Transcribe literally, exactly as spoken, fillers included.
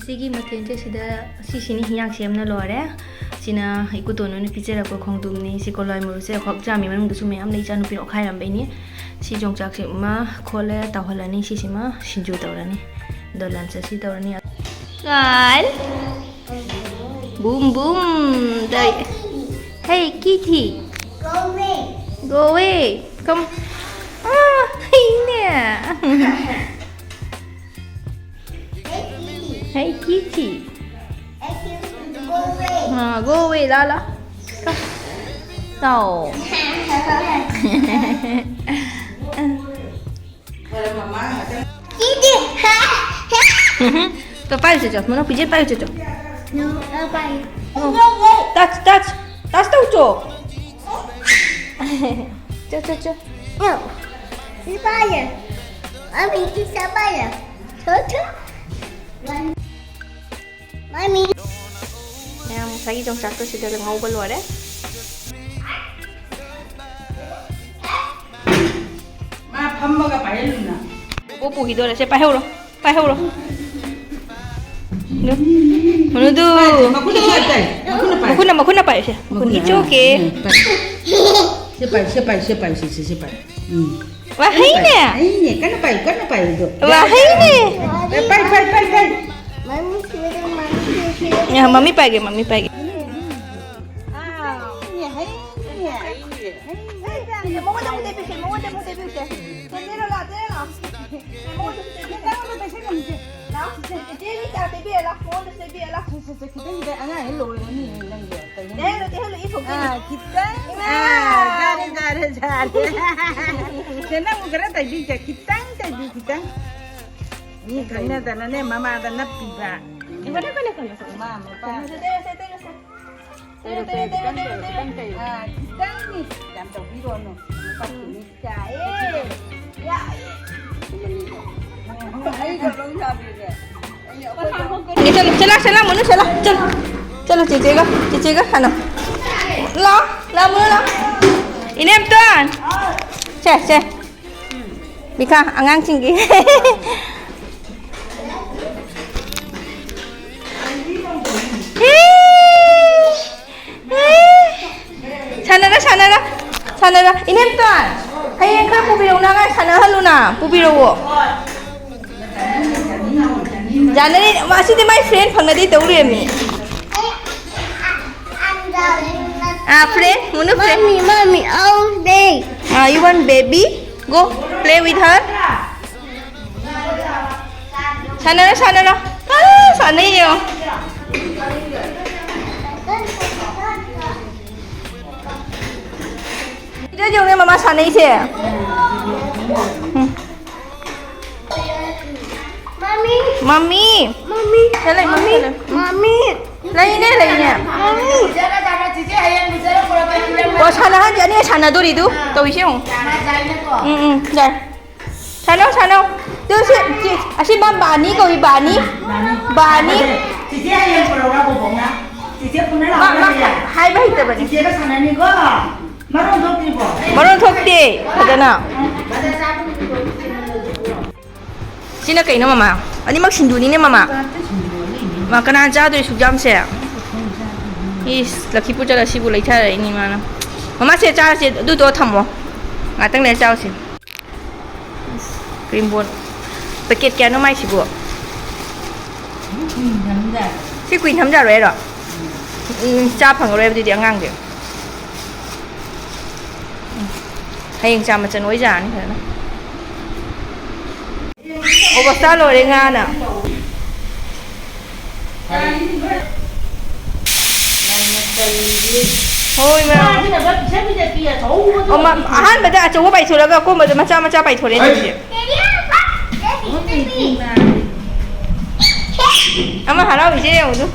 ꯁꯤꯒꯤ ꯃꯊꯦꯜꯁꯦ ꯁꯤꯗ ꯁꯤꯁꯤꯅꯤ ꯍꯤꯌꯥꯡ ꯁꯦꯝꯅ ꯂꯣꯏꯔꯦ꯫ ꯁꯤꯅ ꯏꯀꯨꯇꯣꯟ ꯍꯣꯏꯅ ꯄꯤꯖꯔꯛꯄ ꯈꯣꯡꯗ꯭ꯔꯨꯝꯅꯤ꯫ ꯁꯤ ꯀꯣꯂꯣꯏ ꯃꯔꯨꯁꯦ ꯑꯩꯈꯣꯏ ꯍꯛꯆꯥꯡꯒꯤ ꯃꯅꯨꯡꯗꯁꯨ ꯃꯌꯥꯝ ꯂꯩ, ꯏꯆꯥꯅꯨꯄꯤꯅ ꯑꯣꯠꯈꯥꯏꯔꯝꯕꯩꯅꯤ꯫ ꯁꯤ ꯌꯣꯡꯆꯥꯛꯁꯤꯃ ꯈꯣꯠꯂꯦ ꯇꯧꯍꯜꯂꯅꯤ꯫ ꯁꯤꯁꯤꯃ ꯁꯤꯡꯖꯨ ꯇꯧꯔꯅꯤ꯫ ꯑꯗꯣ ꯂꯟꯁ ꯑꯁꯤ ꯇꯧꯔꯅꯤ꯫ ꯀꯥꯏ꯫ Boom boom. ꯗꯥꯏ꯫ Hey, kitty. Go away. Go away. Come. Ah, ꯍꯩꯅꯦ꯫ Hey, kitty. Go away. Ah, go away, Lala. Come. Go. Kitty. ꯇꯣ ꯄꯥꯏꯌꯨ ꯆꯣ ꯆꯣ꯫ ꯃꯅꯣ ꯄꯤꯖꯦ ꯄꯥꯏꯌꯨ ꯆꯣ ꯆꯣ꯫ No, no, bye. No. Touch, touch. Touch ꯇꯧ ꯆꯣ꯫ ꯆꯣ ꯆꯣ ꯆꯣ꯫ No. It's fire. Mommy, it's a fire. ꯆꯣ ꯆꯣ꯫ Mommy. ꯃꯌꯥꯝ ꯉꯁꯥꯏꯒꯤ ꯌꯣꯡꯆꯥꯛꯇꯣ ꯁꯤꯗ ꯉꯧꯕ ꯂꯣꯏꯔꯦ꯫ ꯃꯥ ꯐꯝꯃꯒ ꯄꯥꯏꯍꯜꯂꯨꯅ꯫ ꯕꯣꯕꯣ ꯄꯨꯈꯤꯗꯣꯔꯦ꯫ ꯁꯦ ꯄꯥꯏꯍꯧꯔꯣ꯫ ꯄꯥꯏꯍꯧꯔꯣ꯫ ꯃꯅꯨꯗꯨ꯫ ꯃꯈꯨꯠꯅ ꯄꯥꯏ, ꯃꯈꯨꯠꯅ ꯄꯥꯏ꯫ ꯃꯈꯨꯠꯅ, ꯃꯈꯨꯠꯅ ꯄꯥꯏꯌꯨ ꯁꯦ꯫ ꯃꯈꯨꯠꯅ꯫ It's okay꯫ ꯎꯝ, ꯄꯥꯏ꯫ ꯁꯦ ꯄꯥꯏ, ꯁꯦ ꯄꯥꯏ, ꯁꯦ ꯄꯥꯏ, ꯁꯦ, ꯁꯦ, ꯁꯦ ꯄꯥꯏ꯫ ꯎꯝ꯫ ꯋꯥꯍꯩꯅꯦ꯫ ꯍꯩꯅꯦ, ꯀꯟꯅ ꯄꯥꯏ, ꯀꯟꯅ ꯄꯥꯏ ꯑꯗꯣ꯫ ꯋꯥꯍꯩꯅꯦ꯫ ꯄꯥꯏ, ꯄꯥꯏ, ꯄꯥꯏ, ꯄꯥꯏ꯫ ꯃꯃꯤ ꯁꯤꯗ ꯃꯃꯤ ꯁꯤꯗ꯫ ꯑ, ꯃꯃꯤ ꯄꯥꯏꯒꯦ, ꯃꯃꯤ ꯄꯥꯏꯒꯦ꯫ ꯍꯩꯅꯦ, ꯍꯩꯅꯦ, ꯍꯩꯅꯦ꯫ ꯃꯉꯣꯟꯗ ꯑꯃꯨꯛ ꯇꯩꯕꯤꯌꯨꯁꯦ, ꯃꯉꯣꯟꯗ ꯑꯃꯨꯛ ꯇꯩꯕꯤꯌꯨꯁꯦ꯫ ꯇꯦꯔꯣ ꯂꯥꯛꯑꯣ, ꯇꯦꯔꯣ ꯂꯥꯛꯑꯣ꯫ ꯃꯉꯣꯟꯗ ꯑꯃꯨꯛ ꯇꯩꯕꯤꯌꯨꯁꯦ꯫ ꯂꯥꯛꯑꯣ, ꯇꯦꯔꯣ ꯂꯥꯛꯑꯣ꯫ ꯃꯉꯣꯟꯗ ꯇꯩꯕꯤꯌꯨ ꯂꯥꯛꯑꯣ꯫ ꯈꯤꯇꯪ ꯈꯤꯇꯪ ꯑꯉꯥꯡ ꯍꯦꯛ ꯂꯣꯏꯔꯅꯤ ꯅꯪꯒꯤ꯫ ꯇꯦꯔꯣ, ꯇꯦꯔꯣ, ꯏ ꯊꯣꯛꯇꯣꯏꯅꯦ꯫ ꯑꯥ, ꯈꯤꯇꯪ꯫ ꯏꯃꯥ! ꯑꯥ, ꯖꯥꯔꯦ, ꯖꯥꯔꯦ, ꯖꯥꯔꯦ꯫ ꯁꯦ, ꯅꯪ ꯑꯃꯨꯛ ꯈꯔ ꯇꯩꯕꯤꯁꯦ, ꯈꯤꯇꯪ ꯇꯩꯕꯤ, ꯈꯤꯇꯪ꯫ ꯃꯤ ꯈꯪꯅꯗꯅꯅꯦ ꯃꯃꯥꯗ ꯅꯞꯄꯤꯕ꯫ ꯏꯃꯥ ꯃꯄꯥ꯫ ꯇꯦꯔꯣ, ꯇꯦꯔꯣ, ꯇꯦꯔꯣ, ꯇꯦꯔꯣ꯫ ꯇꯦꯔꯣ, ꯇꯦꯔꯣ, ꯇꯦꯔꯣ, ꯇꯦꯔꯣ, ꯇꯦꯔꯣ꯫ ꯑꯥ, ꯈꯤꯇꯪꯅꯤ꯫ ꯌꯥꯝ ꯇꯧꯕꯤꯔꯣꯅꯨ꯫ ꯅꯨꯄꯥꯁꯤꯡꯅꯤ꯫ ꯌꯥꯏꯌꯦ꯫ ꯌꯥꯏꯌꯦ꯫ ꯑꯩꯒ ꯂꯣꯏ ꯌꯥꯕꯤꯔꯦ꯫ ꯑꯩꯅ ꯑꯩꯈꯣꯏ ꯆꯠꯂꯣ, ꯆꯠꯂꯣ, ꯆꯠꯂꯣ, ꯃꯅꯨ ꯆꯠꯂꯣ꯫ ꯆꯠꯂꯣ, ꯆꯦꯆꯦꯒ, ꯆꯦꯆꯦꯒ ꯁꯥꯟꯅꯧ꯫ ꯂꯥꯛꯑꯣ, ꯂꯥꯛꯑꯣ, ꯃꯅꯨ ꯂꯥꯛꯑꯣ꯫ ꯏꯅꯦꯝꯇꯣꯟ꯫ ꯁꯦ, ꯁꯦ꯫ ꯕꯤꯀꯥ, ꯑꯉꯥꯡꯁꯤꯡꯒꯤ꯫ ꯏꯅꯦꯝꯇꯣꯟ, ꯍꯌꯦꯡ ꯈꯔ ꯄꯨꯕꯤꯔꯛꯎꯅ, ꯑꯉꯥꯡ ꯁꯥꯟꯅꯍꯜꯂꯨꯅ, ꯄꯨꯕꯤꯔꯛꯑꯣ꯫ ꯌꯥꯅꯔꯤ, ꯑꯁꯤꯗꯤ ꯃꯥꯏ friend ꯐꯪꯅꯗꯦ ꯇꯧ ꯂꯩꯔꯝꯃꯤ꯫ ꯑꯥ, friend, ꯃꯨꯅꯨ friend꯫ Mommy, mommy, all day. Ah, you want baby? Go play with her. ꯁꯥꯟꯅꯔꯣ, ꯁꯥꯟꯅꯔꯣ꯫ ꯑꯥ, ꯁꯥꯟꯅꯩ ꯌꯦꯡꯉꯣ꯫ ꯁꯤꯗ ꯌꯦꯡꯉꯨꯅꯦ, ꯃꯃꯥ ꯁꯥꯟꯅꯩꯁꯦ꯫ ꯎꯝ꯫ Mommy. ꯃꯃꯤ꯫ Mommy. ꯁꯤꯗ ꯂꯩ, ꯃꯃꯤ, ꯁꯤꯗ ꯂꯩ꯫ Mommy. ꯂꯩꯅꯦ, ꯂꯩꯅꯦ꯫ Mommy. ꯑꯣ, ꯁꯥꯟꯅꯍꯟꯁꯦ, ꯑꯅꯤ ꯁꯥꯟꯅꯗꯣꯔꯤꯗꯨ꯫ ꯇꯧꯔꯤꯁꯦ ꯌꯦꯡꯉꯨ꯫ ꯎꯝ, ꯎꯝ, ꯌꯥꯔꯦ꯫ ꯁꯥꯟꯅꯧ, ꯁꯥꯟꯅꯧ꯫ ꯇꯨ ꯁꯤ, ꯁꯤ, ꯑꯁꯤ ꯃꯥ ꯕꯥꯅꯤ ꯀꯧꯏ, ꯕꯥꯅꯤ꯫ ꯕꯥꯅꯤ꯫ ꯆꯤꯆꯦ ꯍꯌꯦꯡ ꯄꯨꯔꯛꯎꯔꯥ ꯕꯣꯕꯣꯛꯅ? ꯆꯤꯆꯦ ꯄꯨꯟꯅ ꯃꯥ, ꯂꯥꯛꯑꯣ ꯃꯥ ꯍꯌꯦꯡ꯫ ꯍꯥꯏꯕ ꯍꯩꯇꯕꯅꯤ꯫ ꯆꯤꯆꯦꯒ ꯁꯥꯟꯅꯅꯤꯀꯣ꯫ ꯃꯔꯣꯟ ꯊꯣꯛꯇ꯭ꯔꯤꯕꯣ? ꯃꯔꯣꯟ ꯊꯣꯛꯇꯦ ꯐꯖꯅ꯫ ꯁꯤꯅ ꯀꯩꯅꯣ, ꯃꯃꯥ? ꯑꯅꯤꯃꯛ ꯁꯤꯡꯖꯨꯅꯤꯅꯦ, ꯃꯃꯥ꯫ ꯃꯥ, ꯀꯅꯥꯅ ꯆꯥꯗꯣꯏ ꯁꯨꯛ ꯌꯥꯝꯁꯦ? ꯏꯁ, ꯂꯛꯈꯤꯄꯨꯔ ꯆꯠꯂ ꯁꯤꯕꯨ ꯂꯩꯊꯔꯛꯏꯅꯤ ꯃꯥꯅ꯫ ꯃꯃꯥ, ꯁꯦ ꯆꯥꯔꯁꯦ, ꯑꯗꯨꯗꯣ ꯊꯝꯃꯣ꯫ ꯉꯥꯛꯇꯪ ꯂꯩꯔ ꯆꯥꯔꯨꯁꯦ꯫ Cream bun꯫ Packet ꯀꯌꯥꯅꯣ ꯃꯥꯏꯁꯤꯕꯨ? ꯁꯤ ꯀꯨꯏꯅ ꯊꯝꯖꯔꯣꯏ ꯍꯥꯏꯔꯣ? ꯎꯝ, ꯆꯥ ꯐꯪꯉꯔꯣꯏꯕ ꯑꯗꯨꯗꯤ ꯑꯉꯥꯡꯗꯤ꯫ ꯎꯝ꯫ ꯍꯌꯦꯡ ꯆꯥ ꯃꯆꯟ ꯑꯣꯏꯖꯔꯅꯤ ꯐꯖꯅ꯫ ꯑꯣꯕꯁꯇꯥ ꯂꯣꯏꯔꯦ ꯉꯥꯅ꯫ ꯍꯣꯏ, ꯃꯥ꯫ ꯑꯣ, ꯃꯥ, ꯑꯍꯥꯟꯕꯗ ꯑꯆꯧꯕ ꯄꯥꯏꯊꯣꯔꯛꯑꯒ ꯑꯀꯣꯟꯕꯗ ꯃꯆꯥ ꯃꯆꯥ ꯄꯥꯏꯊꯣꯔꯛꯑꯦ ꯅꯪꯒꯤꯁꯦ꯫ ꯑꯃ ꯍꯔꯥꯎꯔꯤꯁꯦ ꯌꯦꯡꯉꯨ ꯑꯗꯨ꯫